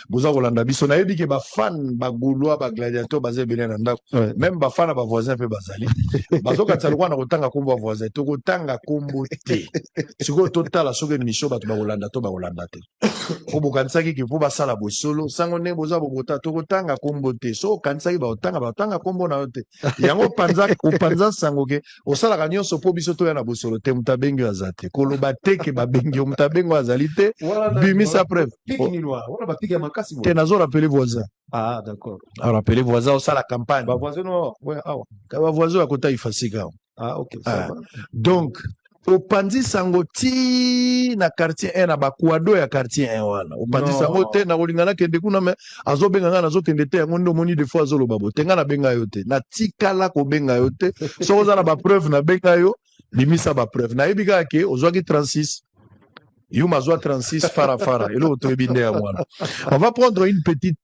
Boza kolanda biso. Nayebi ke bafan, bagaulois, bagladiateur baza ebele na ndako. Même bafan na bavoisin mpe bazali, bazokanisa lokola na kotanga nkombo ya voisin. Tokotanga nkombo te. Sikoyo totala soki émission bato bakolanda to bakolanda te, po bokanisaki ke mpo basala bosolo sango ndenge boza bobota. Tokotanga nkombo te. So okanisaki bakotanga, bakotanga nkombo na yo te. Yango opanza, opanza sango ke osalaka nyonso mpo biso toya na bosolo te. Moto abengi oyo aza te. Koloba te ke babengi yo. Moto abengi oyo azali te. Bimisa preuve. Pique nini wana? Wana bapique ya makasi boye. Te, nazorappeler voisin. Ah, d'accord. Arappeler voisin, osala campagne. Bavoisin no, ouais, awa. Ka bavoisin oyo akota ifasika awa. Ah, ok, ça Ah. va. Donc opanzi sango ti na quartier 1, na bakwado ya quartier 1 wana. Opanzi Non. sango te, nakolinga nakende kuna, me azobenga ngai, nazokende te. Yango nde omoni des fois azoloba bo te. Ngai nabenga yo te, natikala kobenga yo te. Soki oza na bapreuve nabenga yo, bimisa bapreuve. Nayebi kaka ke ozwaki 36, Yuma azwa 36 fara fara. Eloko toyebi nde yango wana. On va prendre une petite